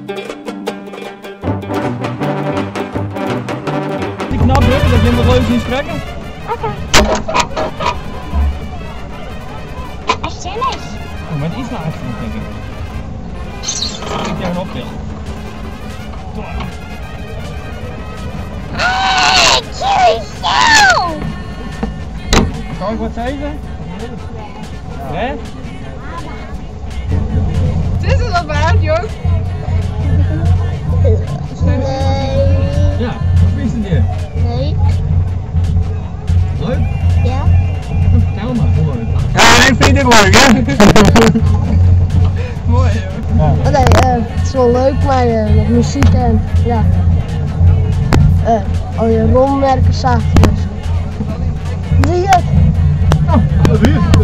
Die knap drukken, dat je hem wat leuk zien sprekken. Oké. Gezellig. Oh, maar het is naar achteren, denk ik. Ik jou een optil. Hey, cute Kan ik wat zeggen? Hè? Het is het al waard, joh. Nee. Ja, wat vind je dit? Leuk. Leuk? Ja. Vertel maar, hoe leuk. Ja, ik vind dit leuk, hè? Mooi, joh. Ja. Oh, nee, het is wel leuk, maar met muziek en ja. Al je rolmerken zagen dus. Zie je? Oh, dat is.